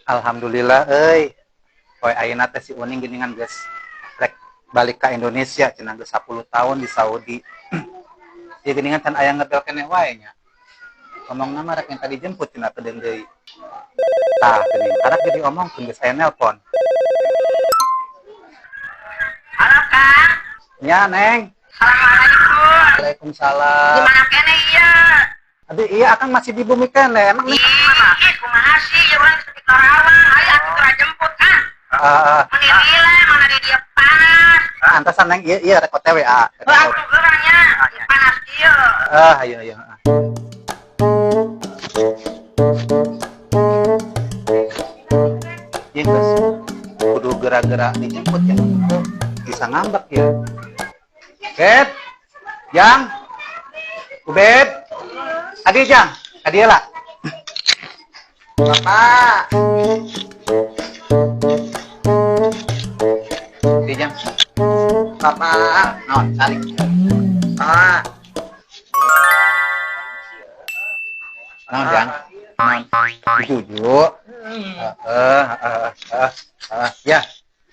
Alhamdulillah euy. Poe ayeuna teh si Uning geuningan geus rek balik ka Indonesia cenah geus 10 tahun di Saudi. Ieu geuningan can aya ngebel keneh wae nya. Ngomongna mah rek minta dijemput cenah teu deui. Tah geuning karak ge diomongkeun geus aya nelpon. Halo, Kang. Nya, Neng. Assalamualaikum. Waalaikumsalam. Gimana keneh ieu? Aduh, iya akang masih di bumi keneh. Emang nih? Ih, kumaha sih ieu urang geus di Karawang. Ayo atuh geura jemput ah. Ah, Meni lila mana di dieu panas. Antasan Neng, iya iya rek OTW ah. Heuh atuh geura nya, panas kieu. Ah, ayo ayo. Iya geus. Kudu geura-geura dijemput ya. Bisa ngambek ya. Beb, Jang, Ubed, Adi Jang, Adi lah. Bapak. Adi Jang. Bapak. Non, saling. Bapak. Non, Jang. Non, Juju. Ya,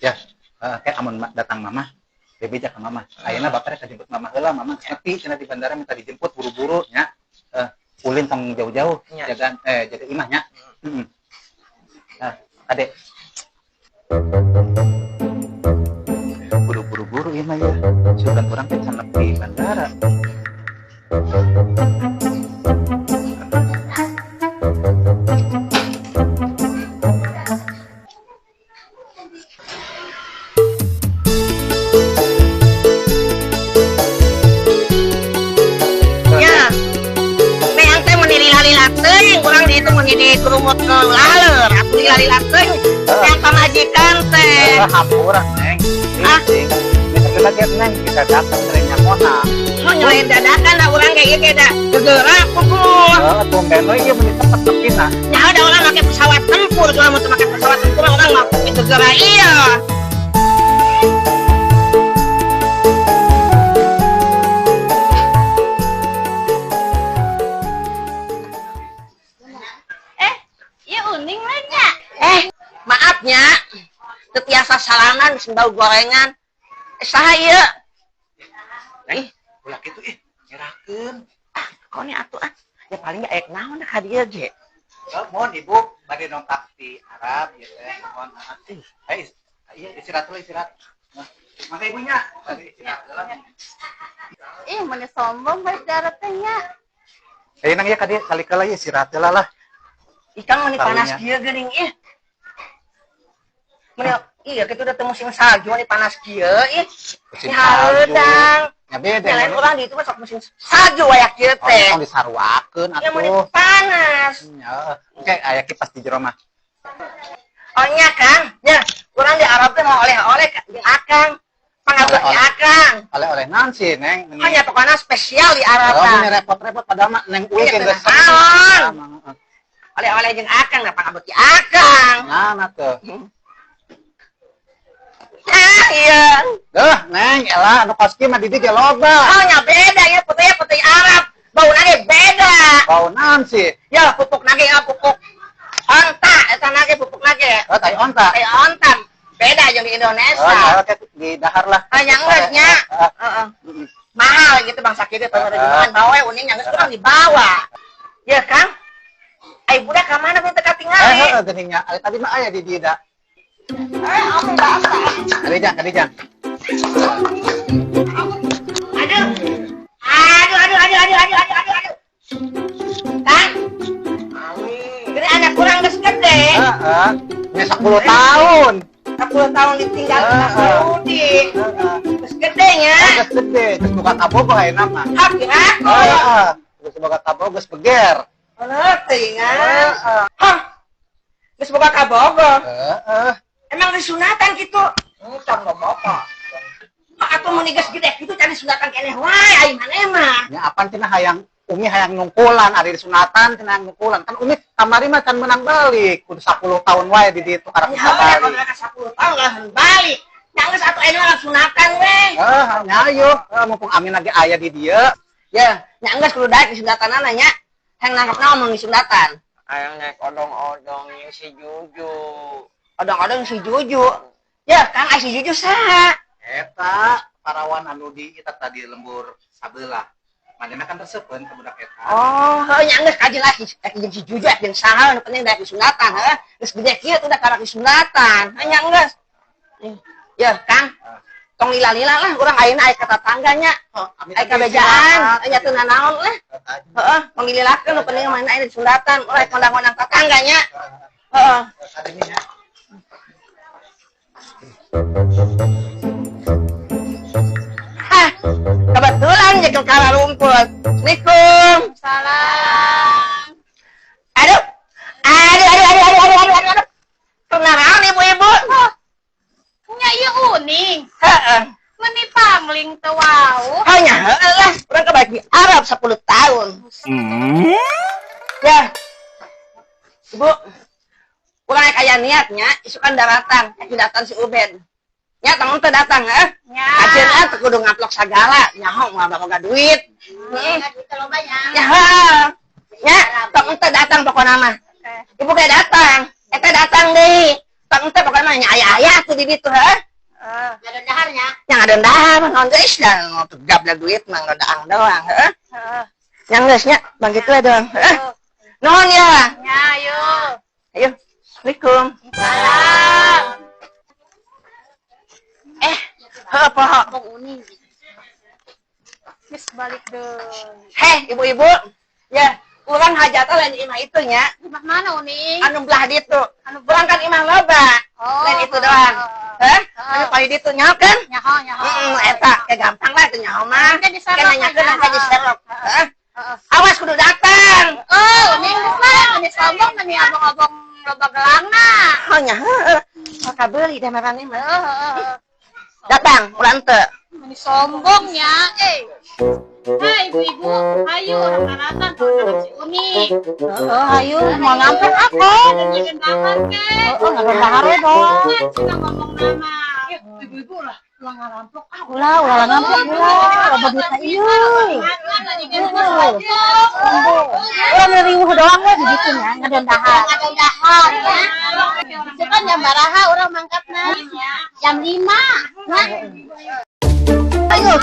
ya. Kayak amun datang mama, bebeja ke mama. Ayeuna bapak rek jemput mama heula, mama ngerti cenah di bandara minta dijemput buru-buru nya. Ulin tong jauh-jauh, Ya. jaga jaga imah nya. Heeh. Nah, adek. Kudu buru-buru ieu mah ya. Sugan urang teh can nepi bandara. Ya. Meang teh meni lila-lila teuing, urang di itu meni dikerumut ke laleur, atuh lila-lila teuing. Meang pamajikan teh. Hampura, Neng. Ah. Ini tapi lagi Neng kita datang dari Nyamona. Oh, nyelain dadakan lah urang kayak gitu dah. Gegerak puguh. Heeh, tumben we ieu meni cepet nepina. Nya ada orang make pesawat tempur, kalau mau make pesawat tempur orang mah gegerak iya. Iya uning lah nya. Maafnya. Tetiasa salaman geus bau gorengan. Saha ieu? Neng, ulah kitu ih, nyerahkeun. Ah, kau ni atuh ah. Ya paling aya naon ka dieu ge. Oh, mohon Ibu, bade nongkap di Arab ya teh, mohon. Iya istirahat dulu istirahat. Nah, mangga ibunya, bade istirahat heula. Ih, meni sombong balik darat teh nya. Nang ya ka dieu kali-kali ieu istirahat heula lah. Ikang meni panas Tahunya. kieu geuning ih. Meni iya kitu udah teu musim salju meni panas kieu ih. Musim Ih, hareudang. Ya beda. Ya lain urang di itu mah sok musim salju aya kieu teh. Oh, disaruakeun Ya meni atuh. panas. Ya, oke aya kipas di jero mah. Oh nya Kang, nya urang di Arab teh mau oleh-oleh jeung Akang. Pangabeuh Oleh-oleh. Akang. Oleh-oleh naon sih, Neng? Oh nya pokoknya spesial di Arab Oh, mah. ini repot-repot padahal mah Neng Uy Iya, ge geus naon. Oleh-oleh jeung Akang, da pangabeuh Akang. Nah, tuh. Ah, iya. Duh, Neng, elah anu kos kieu mah di dieu ge loba. Oh, nya beda ya, putih putih Arab. Bau nage beda. Bau naon sih? Ya, pupuk nage ya, pupuk onta, eta nage pupuk nage. Oh, tai onta. Tai onta. Beda jeung di Indonesia. Oh, ya, oke, di dahar lah. Ah, nya geus nya. Ah, Heeh. Mahal gitu bangsa kieu teh Ah. jualan bawa uning nya geus kurang dibawa. Ya, Kang. Ai budak ka mana teh katingali? Heeh, geuning nya. Ari tadi mah aya di dieu da. Aku basah. Kadi jang, kadi jang. Aduh. Aduh, aduh, aduh, aduh, aduh, aduh, aduh, aduh. Kang. Jadi anak kurang geus gede. Heeh. Ini 10 tahun. 10 tahun ditinggal ke Heeh. Saudi. Heeh. Geus gede nya. Geus gede, geus boga kabogoh ayeuna mah. Hak aku. Heeh. Geus boga kabogoh geus beger. Heuh, teuingan. Heeh. Hah. Geus boga kabogoh. Heeh. Emang disunatan gitu? Can bapak. Atuh mun geus gede kitu can disunatan keneh wae ai maneh mah. Nya apan cenah hayang Umi hayang nungkulan, ari disunatan cenah nungkulan. Kan Umi kamari mah can menang balik. Kudu 10 tahun wae di ditu karek Ya, bisa balik. kalau mereka 10 tahun langsung balik. Nya geus atuh ayeuna langsung sunatan we. Heh, nya ayo, mumpung Amin lagi aya di dieu. Ya, nya geus kudu daek disunatanana nya. Hayang nangkep naon mun disunatan. Hayang naik odong-odong yang si Juju. Odong-odong si Juju. Ya, Kang, ai si Juju saha? Eta parawan anu di eta tadi lembur sabelah. Manehna kan resepeun ka budak eta. Oh, heuh nya geus kajeun lah jeung si Juju jeung saha nu penting daek disunatan, heuh. Geus gede kieu udah karak disunatan. Heuh nya geus. Ya, Kang. Tong lila-lila lah urang ayeuna aya ka tatangganya. Aya kabejaan, nya teu nanaon lah. Heeh, tong dililakeun nu penting mah aya disunatan, ulah ngondang-ngondang tatangganya. Heeh. Kadenya. Hah, kebetulan jekel kala rumput. Assalamualaikum. Salam. Aduh. Aduh, aduh, aduh, aduh, aduh, aduh, aduh, aduh. Kenaraon ibu-ibu? Oh, nya ieu Uning. Heeh. Meni pangling teu wau. Hanya heeh lah, urang kebalik di Arab 10 tahun. Ya. Ibu, urang aya niatnya, isukan daratan, datang si Ubed. Nya tong teu datang heuh. Nya. Kajeun ah teu kudu ngaplok sagala, nyaho moal boga duit. Heeh. Duit Ya heuh. Nya tong teu datang pokona mah. Ibu kayak datang, eta datang deui. Tong teu pokona mah nya aya-aya tuh di ditu heuh. Heeh. Yang ada dahar, naon geus da tegap da duit mah ngedaang doang heuh. Heeh. Yang geus nya bangkit we doang heuh. Nuhun ya. Nya ayo. Ayo. Assalamualaikum. Salam. Eh, heuh poho. Geus balik deui. Heh, ibu-ibu. Ya, urang hajatna lain imah itu nya. Imah mana Uning? Anu belah ditu. Anu Urang kan imah loba. Oh. Lain itu doang. Heh? Anu paling ditu nya kan? Nyaho, nyaho. Heeh, eta kayak gampang lah itu nyaho mah. Engke diserok Kayak nanyakeun aja. engke diserok. Heh. Heeh. Awas kudu datang. Oh, Uning geus lah, meni sombong meni abong-abong loba gelangna. Oh nya heuh. Oh kabeuli da marane mah. Heeh, heeh. Datang, ulah henteu. Meni sombong nya, eh. Hai ibu-ibu, ayo rata-rata kondangan si Uni. Heeh, ayo mau ngamplok apa? Dan dahar ke. Heeh, ngadon dahar we doang. Kita ngomong nama. Ibu-ibu lah, ulah ngaramplok ah. Ulah, ulah ngamplok ulah, loba duitna ieu. Ulah meni riweuh doang we di ditu nya ngadon dahar. Ngadon dahar ya. Itu kan jam baraha urang mangkatna. Jam 5. Nah. Ayo.